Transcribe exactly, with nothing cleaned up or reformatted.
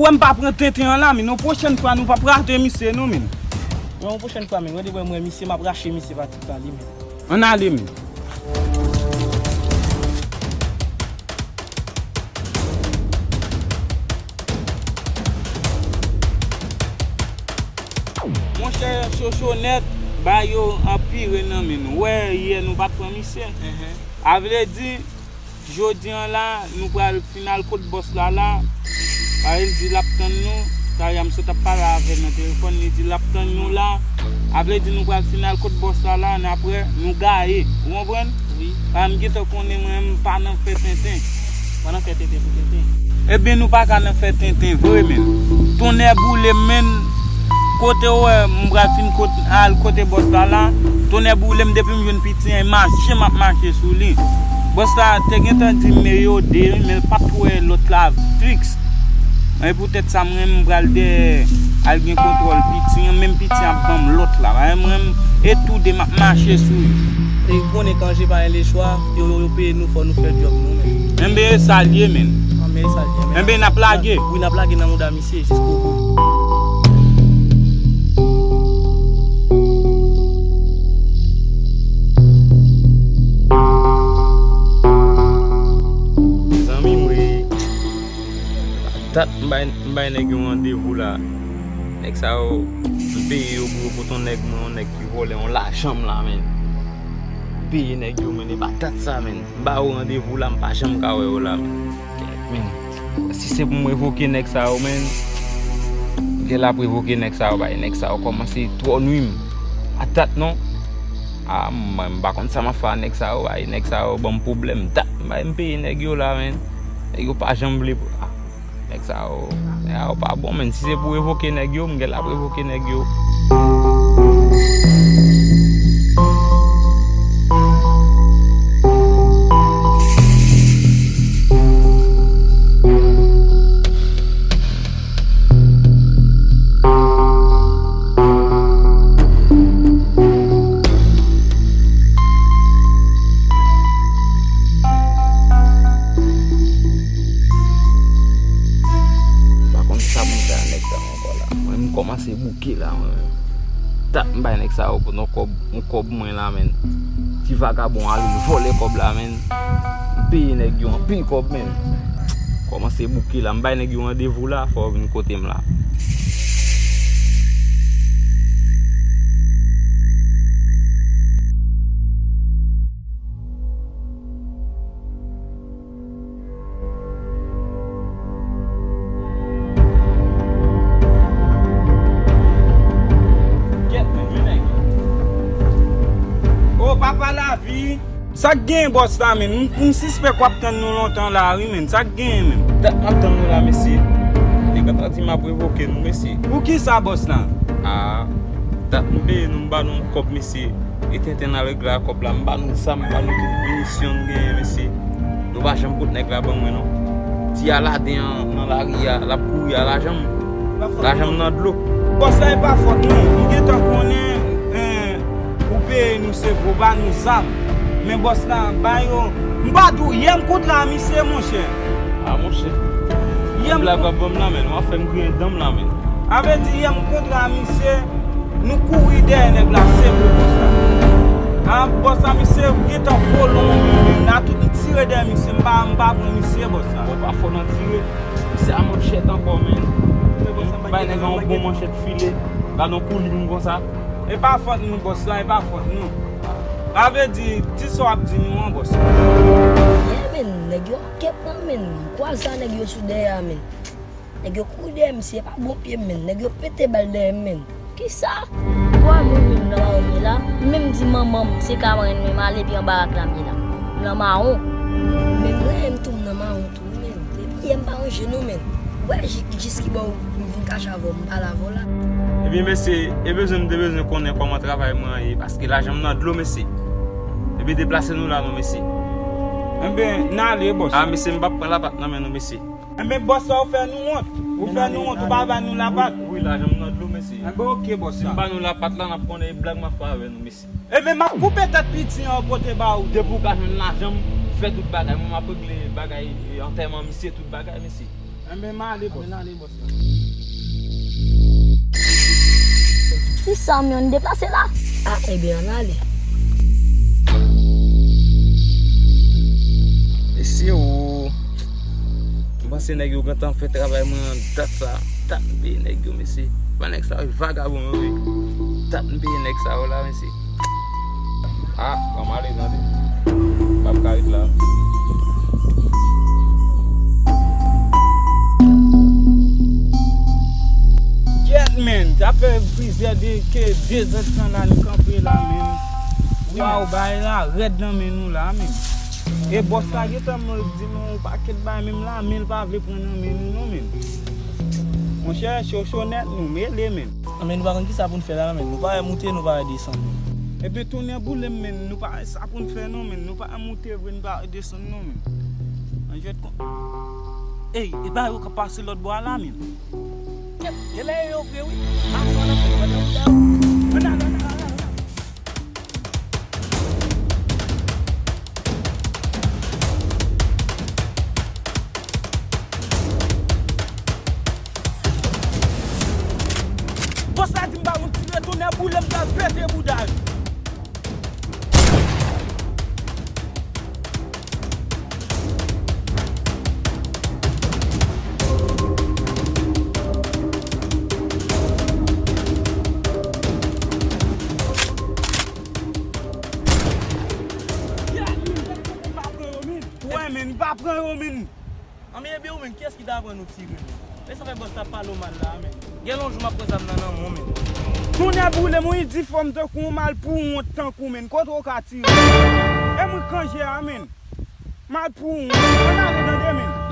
Wè m pa pran tenten an la, men yon pwochèn fwa nou p ap rate misye non, men. Wè yon pwochèn fwa, men, wè depi mwen misye, m ap rache misye pa ti pa li, men. Ann ale, men. Monchè, Chochonèt ba yo anpire nan men nou. Wè, yè nou pa t pran misye. A vle di, jodi an la, nou pral fin al kot bòs la la. Paske l di l ap tann nou. Talè a m sot ap pale avè l nan telefòn, li di l ap tann nou la. A vle di nou pral fin al kot bòs la la, n apre nou gaye. Ou konprann? Wi. Paske m gentan konnen mwen, m pa nan fè tenten. Pa nan fè tenten pou tenten. Ebyen, nou pa ka nan fè tenten vre, men. Tonnè boule m, men. Kote w wè m pral fin kot, al kote bòs la la? Tonnè boule m, depi m jwenn piti an, e mache m ap mache sou li. Bòs la te gentan di m men yo de, men l pa t wè lòt la fiks. E poutèt sa, mwen, m pral dèyè al gen kontwòl piti an, menm piti an ap ban m lòt la. Mwen, mwen, e tou de m ap mache sou yo. E konnen kanje pa gen lechwa, yo, yo, yo peye nou, fò nou fè djòb nou, men. Enben, e sa l ye, men. Enben, e sa l ye, men. Enben, n ap lage. Wi, n ap lage nan mouda misye, jiskobou. Zanmi m, wi. Dat m bay, m bay nèg yo randevou la. Nèg sa yo, m peye yo pou yo pote yon nèg mwen, yon nèg ki vòlè yon lajan m la, men. M peye nèg yo, men, e pa dat sa, men. M ba yo randevou la, m pa janm ka wè yo la, men. Kèt, men. Si se pou m revoke nèg sa yo, men, m gen l ap revoke nèg sa yo, bay nèg sa yo kòmanse twò nwi m. A dat non. A, mwen, m pa konn sa m ap fè a nèg sa yo, bay nèg sa yo ban m pwoblèm. Dat, bay m peye nèg yo la, men. Nèg yo pa janm vle. A, nèg sa yo, nèg sa yo pa bon, men. Si se pou revoke nèg yo, m gen l ap revoke nèg yo. M pa konn sa pou m fè a nèg sa ankò la. Mwen, m kòmanse bouke la, mwen menm. Dat m bay nèg sa yo pou yon kòb, yon kòb mwen la, men. Ti vagabon ale vòlè kòb la, men. M peye nèg yo anpil kòb, men. Kòmanse bouke la, m bay nèg yo randevou la, fò yo vin kote m la. Kèt, men, men nèg yo. O, papa lavi. Sa k gen, bòs la, men? M, m sispèk w ap tann nou lontan la, wi, men. Sa k gen, men? Dat m ap tann nou la, mesye. Nèg la ta di m ap revoke nou, mesye. Poukisa, bòs la? A, dat m peye nou, m ba nou yon kòb, mesye. E tenten n al regle a kòb la, m ba nou zam, m ba nou tout minisyon n genyen, mesye. Nou pa janm pot nèg la ban mwen, non. Ti Aladen an nan lari a, l ap kouri a lajan m. Lajan m nan dlo. Bòs la, e pa fòt nou. M gentan konnen, en, ou peye nou, se vre, ou ba nou zam. Men bòs la, ba yo. M pa di w, yè m kontre a misye, monchè. A, monchè. Yè m blag w ap ban m la, men. W ap fè m griyen dan m la, men. A vle di, yè m kontre a misye. Nou kouri dèyè nèg la, se vre, bòs la. A, bòs la, misye gentan kolon, men, men, n a tout tire dèyè misye, m pa, m pa pran misye, bòs la. Bon, pa fò nan tire. Misye a manchèt ankò, men. Bay nèg la yon bon manchèt file, gade yon kouli moun konsa. E pa fòt nou, bòs la, e pa fòt nou. A vle di, di sa w ap di nou an, bòs la. Yeah, men, nèg yo ap kèp lan, men. M kwaze a nèg yo sou dèyè a, men. Nèg yo kouri dèyè misye, pa bon pye m, men. Nèg yo pete bal dèyè m, men. Kisa? Twa moun menm nan mawon m ye la. M menm di manman m, se ka mwen menm, ale pi an barak la m ye la. M nan mawon. Men mwen menm tou, m nan mawon tou, wi, men. Depi yè m pa ranje non, men. Wè, ji-, jis ki bò m vin kache avè w, m pale avè w la. Ebyen, mesye, e bezwen m te bezwen konnen kòman travay mwen an ye, paske lajan m nan dlo, mesye. Ebyen, deplase nou la non, mesye. Enben, n ale, bòs. A, mesye, m p ap pran lapat nan men nou, mesye. Enben, bòs la, ou fè nou wont. Ou fè nou wont, ou pa ba nou lapat. Wi, lajan m nan dlo, mesye. Enben, oke, bòs la. Si m ba nou lapat la, n ap konnen e blag m ap fè avè nou, mesye. Enben, m ap koupe tèt piti an pote ba ou. Depi w ka jwenn lajan m, fè tout bagay. Mwen, m ap regle bagay, e, antèman misye, tout bagay, mesye. Enben, m ale, bòs. Ann ale, bòs la. Sa m yon deplase la. Ah, ebyen, ann ale. Mesye o. M panse nèg yo gentan fè travay mwen an dat sa. Dat m peye nèg yo, mesye. Ban nèg sa yo vagabon yo, wi. Dat m peye nèg sa yo la, mesye. Ah, ban m ale tande. M ap ka ret la. Kyèt, menn, sa fè plizyè de, ke de zèdtan la nou kanpe la, menn. Waw, bagay la rèd nan men nou la, menn. E bòs la gentan di nou yon pakèt bagay menm la, men l pa vle pran nan men nou, non, menn. Monchè, cho cho nèt nou, mele, menn. Anben, nou pa konn kisa pou n fè la, menn. Nou pa wè moute, nou pa wè desann, menn. Ebyen, tonnè boule m, menn. Nou pa wè sa pou n fè, non, menn. Nou pa wè moute vre, nou pa wè desann, non, menn. An jwèt kon. Ey, e pa yo k ap pase lòt bò a la, menn. Genlè e yo vre, wi. Avan nan fè, ann ale, ann ale, ann ale, ann ale. Bòs la di m ba yon ti retounen boule m pral pete bouda l. Wè, men, pa pran yo, men. Anben, ebyen, ou menm, kiyès ki ta pran nou tire, menm? E sa fè bòs la pale w mal la, menm. Gen lon jou m ap pran zam nan nan men w, menm. Tonnè boule m, ou idifòm tankou yon malpouwont tankou, menm. Kote w ka tire? E mwen k an jè a, menm. Malpouwont. Ann ale tande, menm.